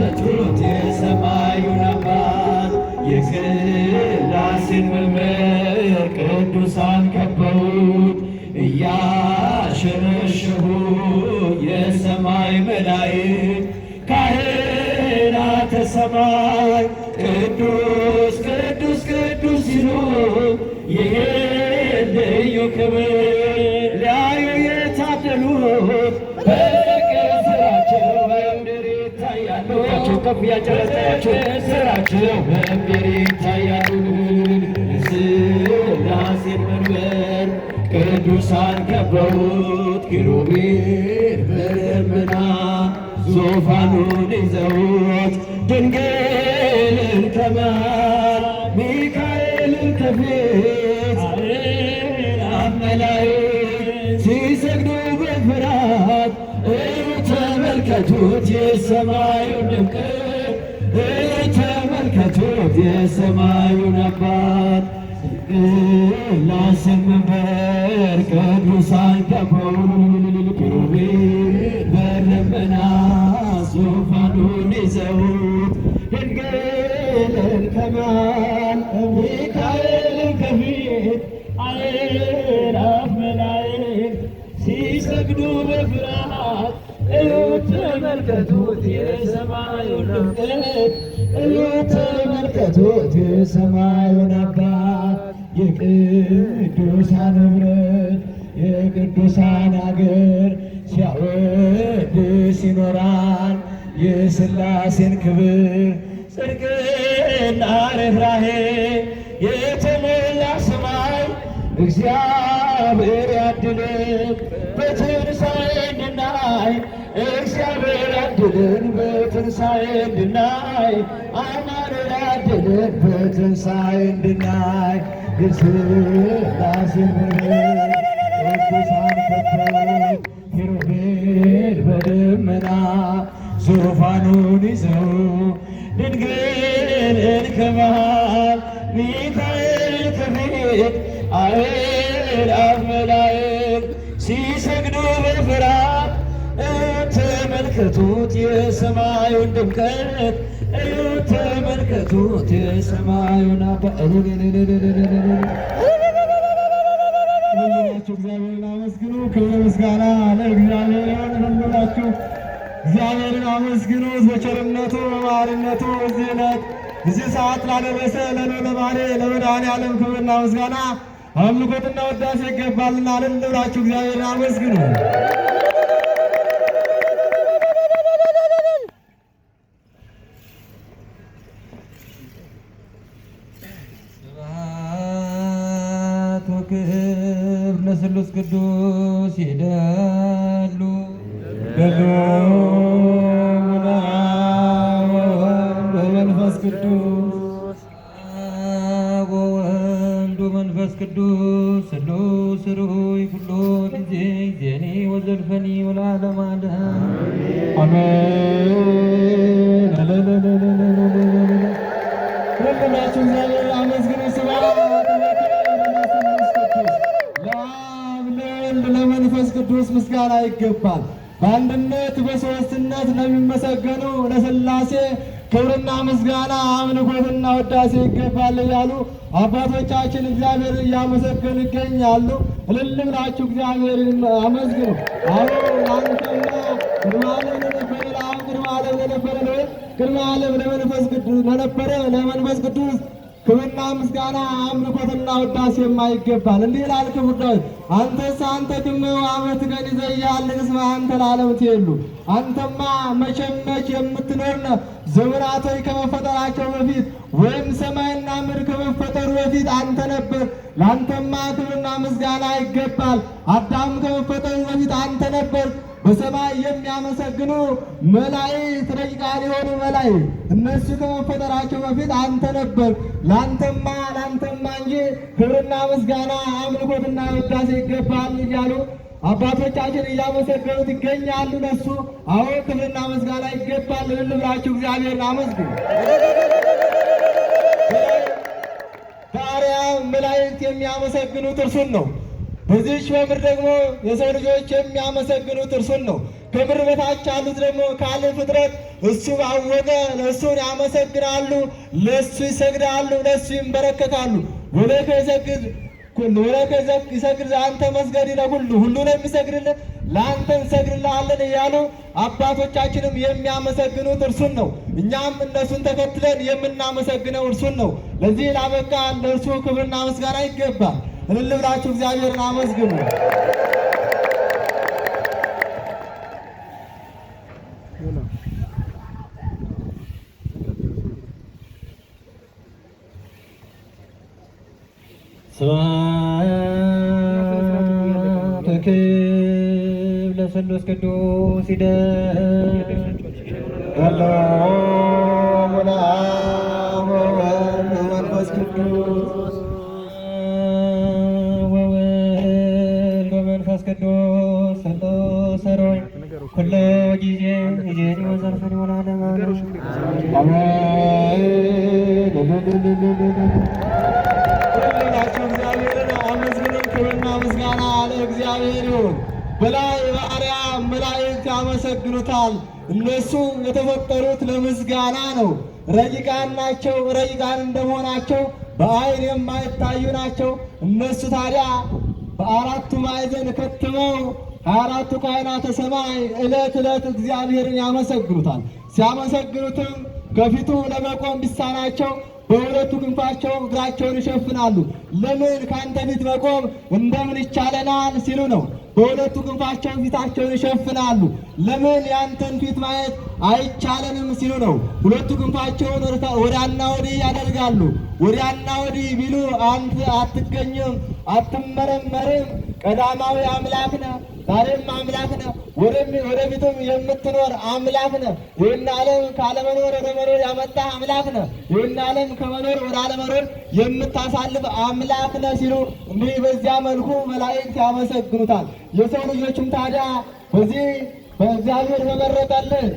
ተመልከቱት የሰማዩን አባት፣ የሥላሴን መንበር ቅዱሳን ከበውት እያሸበሸቡ፣ የሰማይ መላእክት ካህናተ ሰማይ ቅዱስ ቅዱስ ቅዱስ ሲሉ፣ ይህን ልዩ ክብር ሊያዩ የታደሉት በፍቅር ስራቸው በምድር ይታያሉ። ከፍ ያጨረጫቸው ስራቸው በምድር ይታያሉ። ስላሴን መንበር ቅዱሳን ከበውት፣ ኪሩቤል በደመና ዙፋኑን ይዘውት፣ ድንግልን ከመሃል ሚካኤልን ከፊት አእላፍ መላእክት ሲሰግዱ በፍርሃት፣ እዩ ተመልከቱት የሰማዩን ድምቀት፣ እዩ ተመልከቱት የሰማዩን አባት። ስላሴን መንበር ቅዱሳን ከበው፣ ኪሩቤል በደመና ዙፋኑን ይዘውት፣ ድንግልን ከመሃል ሚካኤልን ከፊት አእላፍ መላእክት ሲሰግዱ በፍርሃት፣ እዩት ተመልከቱት የሰማዩን ድምቀት፣ እዩት ተመልከቱት የሰማዩን አባት። የቅዱሳን ኅብረት የቅዱሳን አገር ሲያወድስ ይኖራል የሥላሴን ክብር። ጽድቅና ርኅራኄ የተሞላ ሰማይ እግዚአብሔር ያድለን በትንሣኤ እንድናይ፣ እግዚአብሔር ያድለን በትንሣኤ እንድናይ፣ አማኑኤል ያድለን በትንሣኤ እንድናይ። የሥላሴን መንበር ቅዱሳን ከበውት፣ ኪሩቤል በደመና ዙፋኑን ይዘው፣ ድንግልን ከመሃል ሚካኤል ከፊት አእላፍ መላእክት ሲሰግዱ በፍርሃት፣ ተመልከቱት የሰማዩን ድምቀት፣ እዩ ተመልከቱት የሰማዩን አባ። ሁላችሁ እግዚአብሔርን አመስግኑ። ክብር ምስጋና ለእግዚአብሔር ይሁን። ሁላችሁ እግዚአብሔርን አመስግኑ። በቸርነቱ በመሐሪነቱ እዚህ ዕለት እዚህ ሰዓት ላደረሰ ለልዑለ ባሕርይ ለመድኃኔዓለም ክብርና ምስጋና አምልኮትና ውዳሴ ይገባልና እልል ብላችሁ እግዚአብሔርን አመስግኑ። ስብሐት ወክብር ለስሉስ ቅዱስ ይደሉ ደሉ ለአብ ወወልድ ወመንፈስ ቅዱስ። አብ ወወልድ ወመንፈስ ቅዱስ ስሉስ ርኡይ ኩሎ ጊዜ ጊዜኒ ወዘልፈኒ ወለዓለመ ዓለም። አሜን። ሁላችሁ እግዚአብሔርን አመስግኑ። ስብሐት ወክብር ለስሉስ ቅዱስ። ለአብ ለወልድ ለመንፈስ ቅዱስ ምስጋና ይገባል። በአንድነት በሦስትነት ለሚመሰገኑ ለሥላሴ ክብርና ምስጋና አምልኮትና ውዳሴ ይገባል እያሉ አባቶቻችን እግዚአብሔርን እያመሰገኑ ይገኛሉ። እልል ብላችሁ እግዚአብሔርን አመስግኑ። አዎ፣ አንተማ ቅድመ ዓለም ለነበረ ለአብ፣ ቅድመ ዓለም ለነበረ ለወልድ፣ ቅድመ ዓለም ለመንፈስ ቅዱስ ለነበረ ለመንፈስ ቅዱስ ክብርና ምስጋና አምልኮትና ውዳሴ የማይገባል። እንዲህ ይላል ክቡር ዳዊት፣ አንተስ አንተ ክመ አመት ገን ይዘያል እስመ አንተ ለዓለም ትሄሉ። አንተማ መቼም መች የምትኖር ነህ። ዘመናቶች ከመፈጠራቸው በፊት ወይም ሰማይና ምድር ከመፈጠሩ በፊት አንተ ነበር። ለአንተማ ክብርና ምስጋና ይገባል። አዳም ከመፈጠሩ በፊት አንተ ነበር። በሰማይ የሚያመሰግኑ መላእክት፣ ረቂቃን የሆኑ መላእክት እነሱ ከመፈጠራቸው በፊት አንተ ነበር። ለአንተማ ለአንተማ እንጂ ክብርና ምስጋና አምልኮትና ውዳሴ ይገባል እያሉ አባቶቻችን እያመሰገኑት ይገኛሉ። ለሱ አዎ ክብርና ምስጋና ይገባል። እልል ብላችሁ እግዚአብሔርን አመስግኑ። በአርያም መላእክት የሚያመሰግኑት እርሱን ነው። በዚህች በምድር ደግሞ የሰው ልጆች የሚያመሰግኑት እርሱን ነው። ከምድር በታች ያሉት ደግሞ ካለ ፍጥረት እሱ ባወቀ ለእሱን ያመሰግናሉ፣ ለእሱ ይሰግዳሉ፣ ለእሱ ይንበረከካሉ። ወለከ ይሰግድ ወለከ ይሰግድ አንተ መስገድ ለሁሉ ሁሉ ነው የሚሰግድልህ ለአንተ እንሰግድልሃለን እያሉ አባቶቻችንም የሚያመሰግኑት እርሱን ነው። እኛም እነሱን ተከትለን የምናመሰግነው እርሱን ነው። ለዚህ ላበቃን ለእርሱ ክብርና ምስጋና ይገባል። እልል ብላችሁ እግዚአብሔርን አመስግኑ። ስብሐት ወክብር ለስሉስ ቅዱስ ይደር ወሎሙ ለአብ ወወልድ ወመንፈስ ቅዱስ ወወልድ ወመንፈስ ቅዱስ ስሉስ ኅሩይ ኩሎ ጊዜ ጊዜኒ ወዘልፈኒ ወለዓለመ ዓለም። አሜን። ሁላችሁ እግዚአብሔርን አመስግኑ። ክብርና ምስጋና ለእግዚአብሔር ይሁን። በላይ በአርያም መላእክት ያመሰግኑታል። እነሱ የተፈጠሩት ለምስጋና ነው። ረቂቃን ናቸው። ረቂቃን እንደመሆናቸው በዓይን የማይታዩ ናቸው። እነሱ ታዲያ በአራቱ ማዕዘን ከትመው 24ቱ ካህናተ ሰማይ ዕለት ዕለት እግዚአብሔርን ያመሰግኑታል። ሲያመሰግኑትም ከፊቱ ለመቆም ቢሳናቸው በሁለቱ ክንፋቸው እግራቸውን ይሸፍናሉ። ለምን ከአንተ ፊት መቆም እንደምን ይቻለናል ሲሉ ነው። በሁለቱ ክንፋቸው ፊታቸውን ይሸፍናሉ። ለምን ያንተን ፊት ማየት አይቻለንም ሲሉ ነው። ሁለቱ ክንፋቸውን ወዲያና ወዲህ ያደርጋሉ። ወዲያና ወዲህ ቢሉ አንተ አትገኝም፣ አትመረመርም፣ ቀዳማዊ አምላክ ነህ፣ ዛሬም አምላክ ነህ፣ ወደፊትም የምትኖር አምላክ ነህ። ይህን ዓለም ካለመኖር ወደ መኖር ያመጣ አምላክ ነህ። ይህን ዓለም ከመኖር ወደ አለመኖር የምታሳልፍ አምላክ ነህ ሲሉ እንዲህ በዚያ መልኩ መላእክት ያመሰግኑታል። የሰው ልጆችም ታዲያ በዚህ በእግዚአብሔር በመረጠልን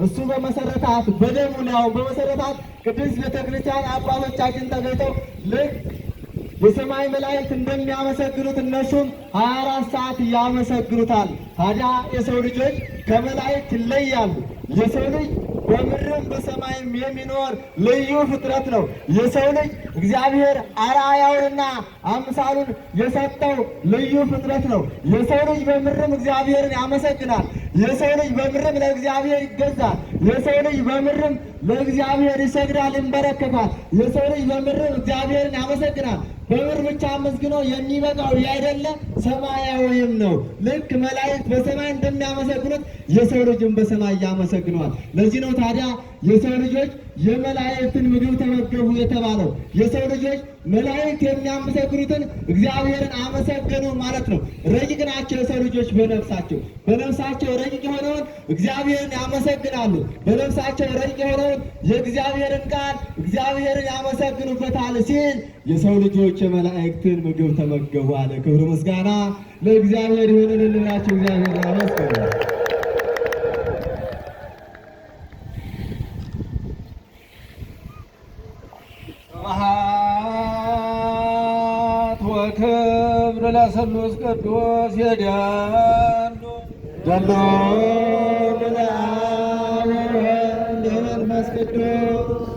እሱ በመሰረታት በደሙ ነው በመሰረታት ቅድስት ቤተክርስቲያን አባቶቻችን ተገኝተው ልክ የሰማይ መላእክት እንደሚያመሰግኑት እነሱም 24 ሰዓት ያመሰግኑታል። ታዲያ የሰው ልጆች ከመላእክት ይለያሉ። የሰው ልጅ በምድርም በሰማይም የሚኖር ልዩ ፍጥረት ነው። የሰው ልጅ እግዚአብሔር አርአያውንና አምሳሉን የሰጠው ልዩ ፍጥረት ነው። የሰው ልጅ በምድርም እግዚአብሔርን ያመሰግናል። የሰው ልጅ በምድርም ለእግዚአብሔር ይገዛል። የሰው ልጅ በምድርም ለእግዚአብሔር ይሰግዳል፣ ይንበረከካል። የሰው ልጅ በምድርም እግዚአብሔርን ያመሰግናል። በምድር ብቻ አመስግኖ የሚበቃው ያይደለ ሰማያዊም ነው። ልክ መላእክት በሰማይ እንደሚያመሰግኑት የሰው ልጅም በሰማይ ያመሰግነዋል። ለዚህ ነው ታዲያ የሰው ልጆች የመላእክትን ምግብ ተመገቡ የተባለው። የሰው ልጆች መላእክት የሚያመሰግኑትን እግዚአብሔርን አመሰገኑ ማለት ነው። ረቂቅ ናቸው የሰው ልጆች በነፍሳቸው ረቂቅ የሆነውን እግዚአብሔርን ያመሰግናሉ። በነፍሳቸው ረቂቅ የሆነውን የእግዚአብሔርን ቃል እግዚአብሔርን ያመሰግኑበታል ሲል የሰው ልጆች የመላእክትን ምግብ ተመገቡ አለ። ክብር ምስጋና ለእግዚአብሔር ይሁን። ልልናቸው እግዚአብሔር አመስግኑ። ስብሐት ወክብር ለስሉስ ቅዱስ የደሉ ደሎ ለአብ ወወልድ ወመንፈስ ቅዱስ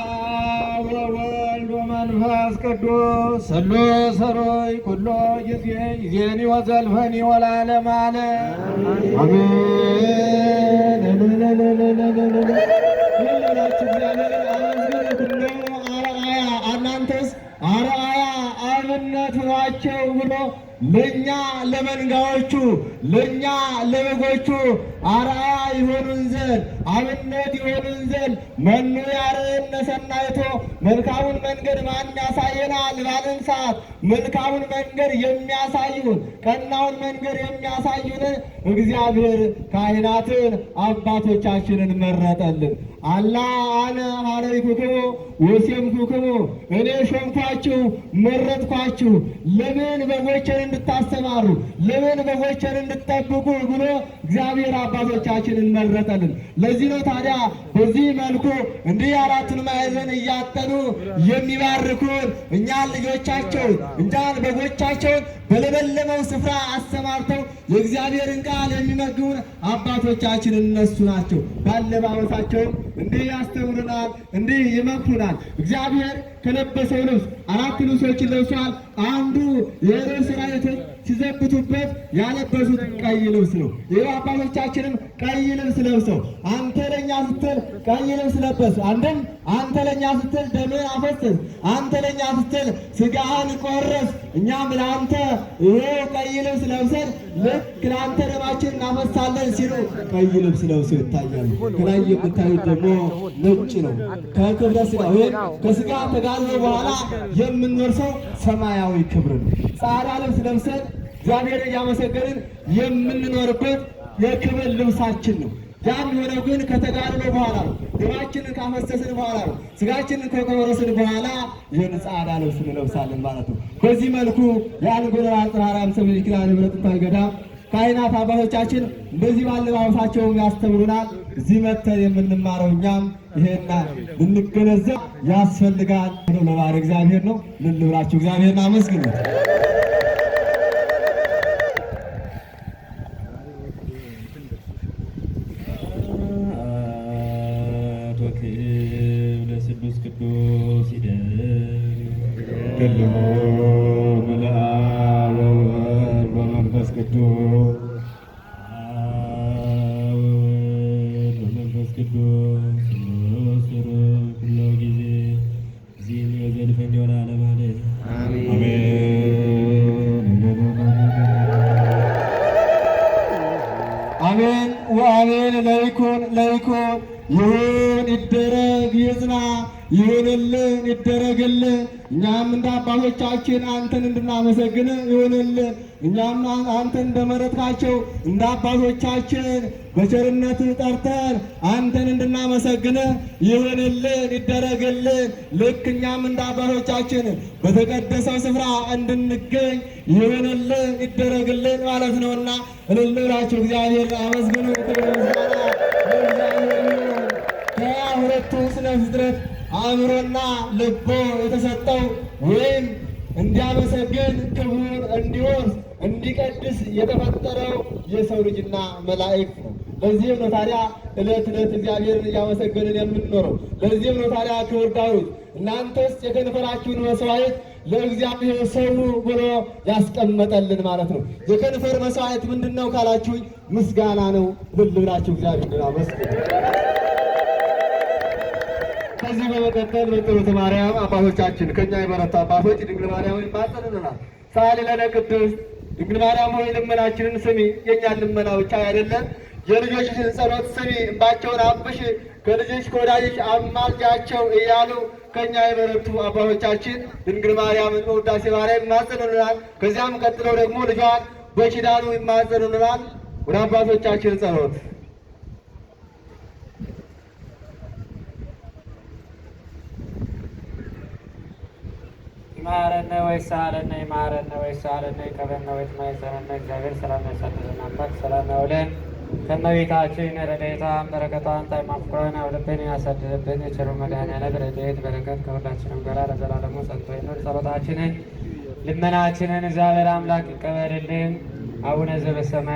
አብ ወወልድ ወመንፈስ ቅዱስ ስሉስ ኅሩይ ኩሎ ጊዜ ጊዜኒ ወዘልፈኒ ወለዓለመ ዓለም። አሜን። ሁላችሁ እግዚአብሔርን አመስግኑት። እነሆ አርአያ እናንተስ አርአያ አብነት ናቸው ብሎ ለኛ ለመንጋዎቹ ለኛ ለበጎቹ አርአያ ይሆኑን ዘንድ አብነት ይሆኑን ዘንድ መኑ ያርአየነ ሰናይቶ መልካሙን መንገድ ማን ያሳየናል ባልን ሰዓት መልካሙን መንገድ የሚያሳዩን ቀናውን መንገድ የሚያሳዩን እግዚአብሔር ካህናትን አባቶቻችንን መረጠልን። አላ አነ ኀረይኩክሙ ወሴምኩክሙ እኔ ሾምኳችሁ መረጥኳችሁ፣ ለምን በጎቼን እንድታሰማሩ ለምን በጎቼን እንድትጠብቁ ብሎ እግዚአብሔር አባቶቻችንን መረጠልን። ለዚህ ነው ታዲያ በዚህ መልኩ እንዲህ አራቱን ማዕዘን እያጠኑ የሚባርኩን እኛን ልጆቻቸውን እኛን በጎቻቸውን በለመለመው ስፍራ አሰማርተው የእግዚአብሔርን ቃል የሚመግቡን አባቶቻችን እነሱ ናቸው። ባለባበሳቸውም እንዲህ ያስተምሩናል፣ እንዲህ ይመክሩናል። እግዚአብሔር ከለበሰው ልብስ አራት ልብሶችን ለብሷል። አንዱ የሄሮድስ ሰራዊቶች ሲዘብቱበት ያለበሱት ቀይ ልብስ ነው። ይህ አባቶቻችንም ቀይ ልብስ ለብሰው አንተ ለኛ ስትል ቀይ ልብስ ለበስ፣ አንድም አንተ ለኛ ስትል ደምህን አፈሰስ፣ አንተ ለኛ ስትል ስጋህን ቆረስ፣ እኛም ለአንተ ይሄ ቀይ ልብስ ለብሰን ልክ ለአንተ ደማችን እናፈሳለን ሲሉ ቀይ ልብስ ለብሰው ይታያሉ። ከላይ የምታዩት ደግሞ ነጭ ነው። ከክብረ ስጋ ወይም ከስጋ ተጋድሎ በኋላ የምንወርሰው ሰማያዊ ክብር ነው። ጻዕዳ ልብስ ለብሰን እግዚአብሔር እያመሰገንን የምንኖርበት የክብር ልብሳችን ነው። ያም የሆነው ግን ከተጋድሎ በኋላ ነው። ደማችንን ካፈሰስን በኋላ ነው። ስጋችንን ከቆረስን በኋላ ይህን ጻዕዳ ልብስ እንለብሳለን ማለት ነው። በዚህ መልኩ የአንጎለራ ጽርሐ አርያም ሰሜን ኪዳነ ምሕረት ጥንታዊ ገዳም ካህናት አባቶቻችን እንደዚህ ባለባበሳቸው ያስተምሩናል። እዚህ መጥተን የምንማረው እኛም ይሄና ልንገነዘብ ያስፈልጋል። ለባህር እግዚአብሔር ነው። ልንብላችሁ እግዚአብሔርን አመስግኑት። ለስሉስ ቅዱስ ቅድሞ ለአብ ወወልድ ወመንፈስ ቅዱስ አብ ወወልድ ወመንፈስ ቅዱስ ስሉስ ኩሎ ጊዜ ዚህን ወዘልፈኒ ወለዓለመ ዓለም አሜን ወአሜን። ለይኩን ለይኩን ይሁን ይደረግ ይጽና ይሁንልን ይደረግልን። እኛም እንደ አባቶቻችን አንተን እንድናመሰግን ይሁንልን። እኛም አንተን እንደመረጥካቸው እንደ አባቶቻችን በቸርነት ጠርተን አንተን እንድናመሰግን ይሁንልን ይደረግልን። ልክ እኛም እንደ አባቶቻችን በተቀደሰው ስፍራ እንድንገኝ ይሁንልን ይደረግልን ማለት ነውና እልል ብላችሁ እግዚአብሔር አመስግኑ። ክብር ምስጋና ለእግዚአብሔር ይሁን። ከሁለቱ ስነ ፍጥረት አእምሮና ልቦ የተሰጠው ወይም እንዲያመሰግን ክብሩን እንዲወርስ እንዲቀድስ የተፈጠረው የሰው ልጅና መላእክት ነው። ለዚህም ነው ታዲያ ዕለት ዕለት እግዚአብሔርን እያመሰገንን የምንኖረው። ለዚህም ነው ታዲያ ክቡር ዳዊት እናንተስ የከንፈራችሁን መስዋዕት ለእግዚአብሔር ሰው ብሎ ያስቀመጠልን ማለት ነው። የከንፈር መስዋዕት ምንድን ነው ካላችሁኝ፣ ምስጋና ነው። እልል ብላችሁ እግዚአብሔርን አመስግኑ። ከዚህ በመቀጠል በጸሎተ ማርያም አባቶቻችን ከኛ የበረቱ አባቶች ድንግል ማርያምን ይማጸኑልናል። ሰአሊ ለነ ቅድስት ድንግል ማርያም ሆይ ልመናችንን ስሚ። የእኛን ልመና ብቻ አይደለም የልጆችሽን ጸሎት ስሚ፣ እንባቸውን አብሽ፣ ከልጅሽ ከወዳጅሽ አማልጃቸው እያሉ ከኛ የበረቱ አባቶቻችን ድንግል ማርያምን በውዳሴ ማርያም ይማጸኑልናል። ከዚያም ቀጥለው ደግሞ ልጇን በኪዳኑ ይማጸኑልናል። ወደ አባቶቻችን ጸሎት ይማረነ ወይሳለነ ይማረነ ወይሳለነ ይቀበልነ ወይትማይጸነነ እግዚአብሔር ሰላም ያሳድረን አምላክ ሰላም ያውለን። ከእመቤታችን ረድኤቷን በረከቷን ጣዕመ ፍቅሯን ያውልብን ያሳድርብን። የቸሩ መድኃኔዓለም ረድኤት በረከት ከሁላችንም ጋር ለዘላለሙ ጸንቶ ይኑር። ጸሎታችንን ልመናችንን እግዚአብሔር አምላክ ይቀበልልን። አቡነ ዘበሰማያት